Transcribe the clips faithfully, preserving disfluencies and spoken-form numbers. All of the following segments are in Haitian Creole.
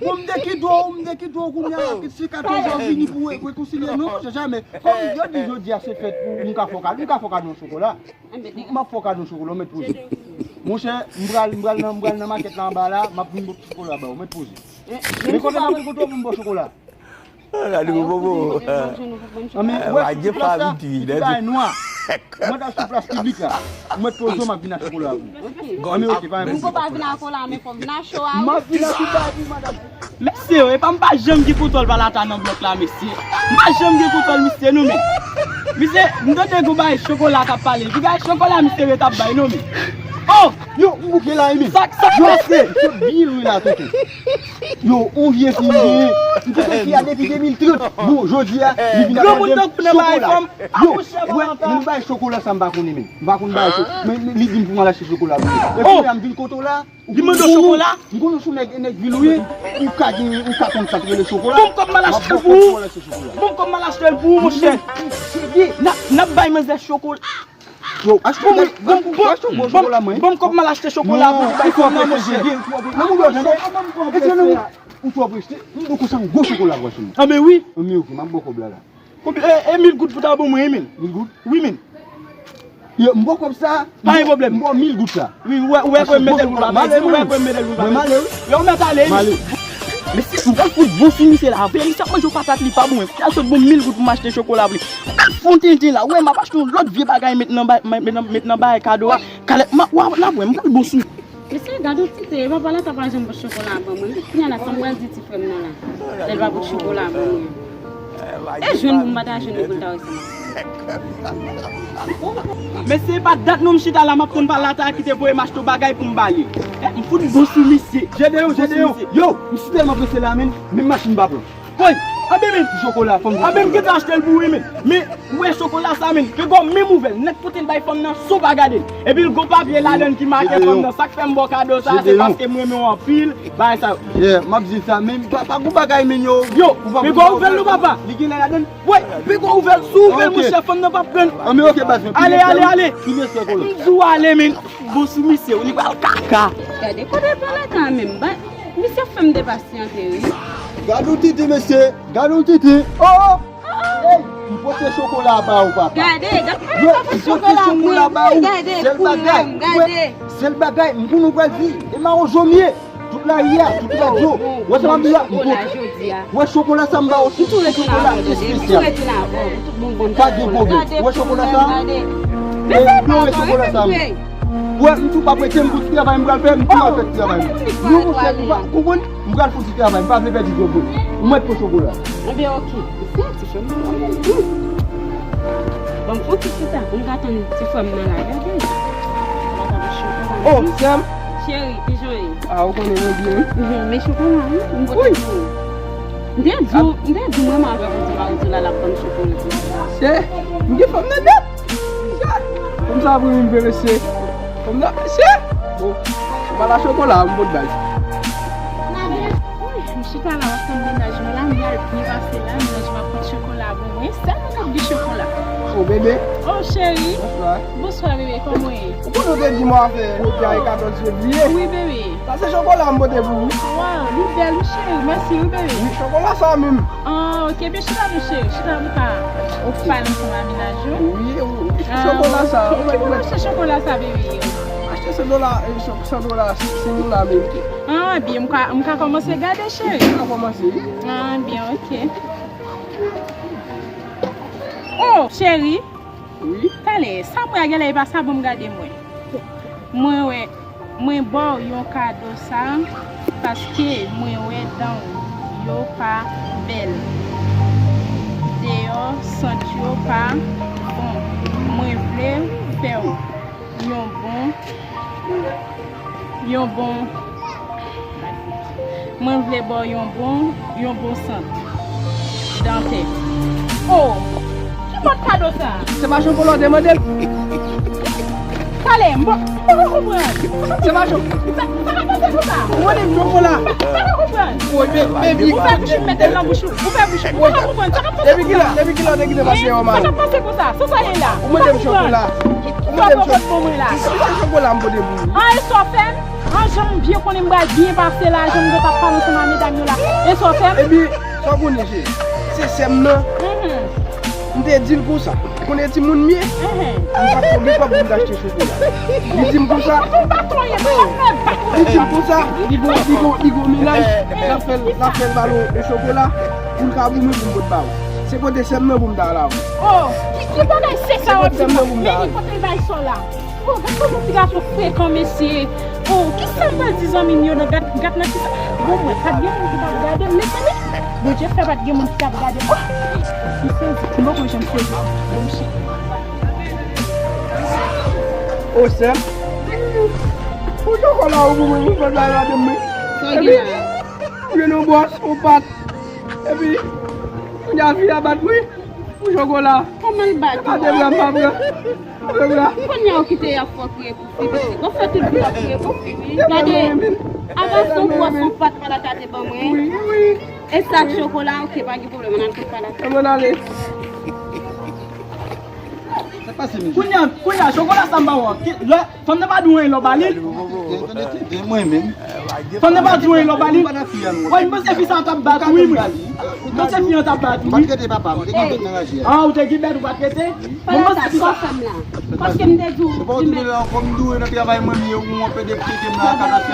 Bon, m te kite w, m te kite w kounye a, se katòz ou vini pou re- rekonsilye, non, monchè, jamè. Kòm yo di jodi a se fèt pou m ka fè w kado, m ka fè w kado yon chokola. M ap fè w kado yon chokola, w mèt poze. Monchè, m pral, m pral nan, m pral nan makèt la anba la, m ap vin bò chokola ba w, w mèt poze. Men kote m ap vin kote w pou m ba w chokola? Gade ou bobo. Anmen, ou wè sou plas la, ti bagay nwa. Mwen ta sou plas piblik la. Ou mèt poze w, m ap vin ak chokola pou ou. Anmen, ok, pa gen pwoblèm. Ou pa vin ak chokola, men fò vin ak cho a. M ap vin ak chokola pou ou, madanm. Mesye, e pa m pa janm gen kontwòl pa lata nan blòk la, mesye. M pa janm gen kontwòl misye, non, men. Misye, m tande gon bagay chokola k ap pale. Ki bagay chokola misye ret ap bay, non, men. Oh! Yo, m bouke la, wi, men. Sa, sa k pase? Yo, se byen lwen la, tonton. Yo, on vye fi m genyen. M te fè fi a depi de mil trant. Bon, jodi a, li vin ap mande m chokola. Yo, wè, moun bay chokola sa m pa konnen, men. M pa konn bay cho-, men li di m pou m al achte chokola pou li. E kounye a m vin kote w la, ou konn ou, m konn ou sou nèg, nèg vil ou ye, ou ka gen, ou ka konn sa k rele chokola. Bon, kòb m al achte pou ou. Bon, kòb m al achte l pou ou, monchè. N ap, n ap bay manzè chokola. Yo, achte yon gwo chokola mwen. Bon, kòb m al achte chokola pou ou bay fanm nan, monchè. Nan moun yo, tande. Ou twò prese. M poko sa yon gwo chokola pou achte. Anben wi. Anben ok, m ap ba w kòb la la. Konbyen, e, e mil goud pou ta ban mwen, wi, men. Mil goud? Wi, men. Yo, m ba w kòb sa. Pa gen pwoblèm. M ba w mil goud sa. Wi, ou wè, ou wè kòm m mete l pou l pa pèdi, ou wè kòm m mete l pou l pa pèdi. Mwen m ale, wi. Yo, ou mèt ale, wi. M ale. Mesye, m pral fout bon sou misye la. Vre, misye ap manje yon patat, li pa bon. Misye al sot ban m mil goud pou m achte chokola pou li. M pral fon tenten la. Ou wè, m ap achte yon lòt vye bagay met nan ba-, met nan, met nan bagay kado a. Kalèt, m a, w a, n ap wè, m pral bon sou. Mesye, gade yon ti te, papa la ta pa janm pot chokola ban mwen. Kounye a la, sa m pral di ti frè m nan la? Lè l pa pot chokola ban mwen. E jwenn pou m pa ta jwenn li pou l ta wè sa. Mesye, pa dat non m chita la, m ap tann pa la ta kite voye m achte yon bagay pou m ba li. E, m fout bon sou misye. Jede yo, jede yo. Yo, m si tèlman prese la, men, menm machin pa pran. Woy! Anben men, chokola, fò m di anben m gentan achte l pou ou wi men. Men, ou wè chokola sa men, pego menm ouvè l nèt kote l bay fanm nan, si w pa gade l. Epi l gon papye ladan l ki make fanm nan, sa k fè m ba w kado sa, se paske m renmen w anpil, bagay sa yo. Yeah, m ap di sa, men pa, pa gon bagay men yo. Yo, pego ouvè l non papa. Li gen lè ladan l. Wi, pego ouvè l, si w ouvè l monchè, fanm nan p ap pran. Anben ok, baz mwen. Ale, ale, ale. M di w ale men, bon sou misye, ou li pral kaka. Gade kote pale tan menm, misye fè m depasyante wi. Gade yon titi mesye, gade yon titi. Oh, oh. Ey, m pote chokola ba ou papa. Gade, gade kòman sa pote chokola mwen. Gade, sèl bagay, gade. Sèl bagay, m konn ou pral di, e mawozo m ye. Tout lari a, tout radyo. Wè sa m ap di la, m pote. Wè chokola sa m ba ou, se chokola espesyal. Pa gen pwoblèm. Wè chokola sa. E non, wè chokola sa. Wè, m tou p ap rete, m pou ti travay m pral fè, m tou pral fè ti travay m. Non, monchè, ou pa konprann? M pral fè ti travay, m pa vle pèdi gwo gwo. Ou mèt pran chokola. Anben, ok. Bon, ti frè m nan la, gade. Oh, sè m. Cheri, kijan w ye? Ah, ou konnen mwen byen wi. Mhm, men chokola wi, m pote pou ou. M te di w, m te di w mwen m avè w pou di mawozo la l ap vann chokola. Chè, m gen fanm nan nèt. Konn sa pou vin vre mesye. Konn nan mesye. Bon, m pa la chokola, m pot bay. Wi, m chita la, w ap tann mennaj mwen la, m al byen pase la, mennaj mwen ap pot chokola pou mwen, sèlman k ap gen chokola. Oh, bebe. Oh, cheri. Bonswa. Bonswa, bebe, kòman w ye? Ou konnen w te di m w a fè jodi a e katòz fevriye? Wi, bebe. Sa se chokola m pote pou ou. Waw, li bèl, wi, cheri. Mèsi, wi, bebe. Wi, chokola sa menm. Ah, ok, byen chita, mon cheri. Chita pou ka pale ansanm ak mennaj ou. Wi, wi, chokola sa. Ki, ki pou m achte chokola sa, bebe? Achte san dola, eh, san dola, san dola ameriken. Ah, byen, m ka, m ka kòmanse gade, cheri. Ou ka kòmanse, wi. Ah, byen, ok. Oh, cheri. Wi. Talè, sa m wè a genlè e pa sa, ban m gade mwen. Mwen wè, mwen ba w yon kado sa, paske mwen wè dan w yo pa bèl. Deyò, sant yo pa bon. Mwen vle fè w yon bon, yon bon, mwen vle ba w yon bon, yon bon sant dantè. Oh, ki bòt kado sa? Se pa Jean Paul ou te mande l? Talè, m pa, m pa ka konprann. Se pa Jean. Sa, sa ka pase konsa? Ou mande m Jean Paul la? M pa, m pa ka konprann. Woy, be-, baby. Ou fè bouch ou mete l nan bouch ou. Ou fè bouch ou. M pa ka konprann. Sa ka pase konsa? Depi kilè, depi kilè w te kite mache yo mal? Sa ka pase konsa? Sa sa ye la? Ou mande m Jean Paul la? Ou mande m Jean Paul la? Epi se Jean Paul la m pote pou ou. Ah, e sa w fè m? An, jan m byen konnen m pral byen pase la, jan m gentan pale ansanm ak medam yo la. E sa w fè m? Epi, sa w konnen, cheri, se sè m nan. Mhm. M te di l konsa. Ou konnen timoun m ye? Mhm. M pa t konn li pa pou m t achte chokola. Li di m konsa. Li di m konsa. Li gon, li gon, li gon mennaj. L ap fè l, l ap fè l ba l yon chokola. Pou l ka pou mwen, pou m pot ba ou. Se kote sè m nan pou m ta la. Oh, ki, ki bagay se sa w ap di m? Men ki kote l bay sa w la? Oh, gad kòman ti gason frekan, mesye. Oh, kisa m pral di zanmi m yo nan gad, gad nan kisa. Bon, mwen, pa t gen moun ki t ap gade m, mezanmi. Bondye fè pa t gen moun ki t ap gade m. Oh, m sezi, m poko janm sezi. Bon, m chita. Oh, sè m. Ou jwe kò la, ou pou mwen, ou fè bagay la de mwen. Sa gen la? Epi, ou gen yon bwòs, ou bat. Epi, kounye a fi a bat mwen. Pou chokola. Kòman l bat ou? Gade bra m pa pran. Gade bra. Kounye a ou kite y ap fè w kriye pou fi, pitit. Ou fè tout fi w ap kriye pou fi, wi. Gade, avan son bwòs, son pat pa la tate ban mwen. Wi, wi. E sa ak chokola, ok, pa gen pwoblèm, ann al kot pa la tate. Ann ale. Kounye a, kounye a, chokola sa m ba ou an. Ki, lè, fanm nan pa di w anyen lè w ba li. Tande, tande, tande, mwen menm. Fanm nan pa di w anyen lè w ba li. Woy, m panse fi sa t ap bat ou wi mwen. M panse fi an t ap bat ou wi. Ou pa t rete papa, m te gen bèt nan raje a. Ah, ou te gen bèt, ou pa t rete? Bon, m panse fi sa. Paske m te di w. Se pa w di la ankò, m doure nan travay mwen, m ye ou anpe de pete m nan akana fè.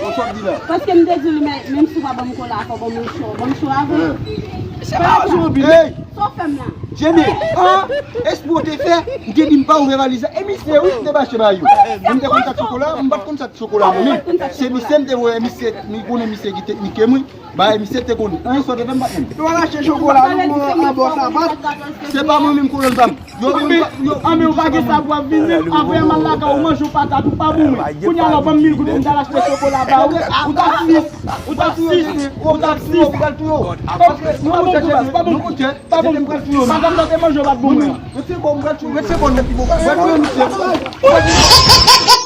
Ou sot di la. Paske m te di w, men, menm si w pa ban m kola, fò ban m yon cho. Ban m cho avè. Se pa w di w anpil. Sa w fè m la? Jene, an, espri w te fè, m te di m pa ouvè valiz la. E misye wi, m te mache ba yo. M te konn sa chokola, m pa t konn sa chokola mwen menm. Se misye m te wè, misye, m konnen misye ki teknike mwen. Bay, misye te konn. An, sòt devan m, patnè m. Yo al achte chokola nou an bò sapat. Se pa mwen menm ki konn sa. Yo, yo, yo. Anben, ou pa gen sa pou ap vini, apre m al lakay ou manje yon patat, ou pa bon mwen. Kounye a la, ban m mil goud pou m t al achte chokola ba ou. Ou t ap sis, ou t ap sis, ou t ap sis. Ou pa bon pou mwen, ou pa bon pou mwen. Pa bon pou mwen. Madam nan te manje, ou pa t bon mwen. Mwen te bon, mwen te bon. Mwen te bon, mwen te bon.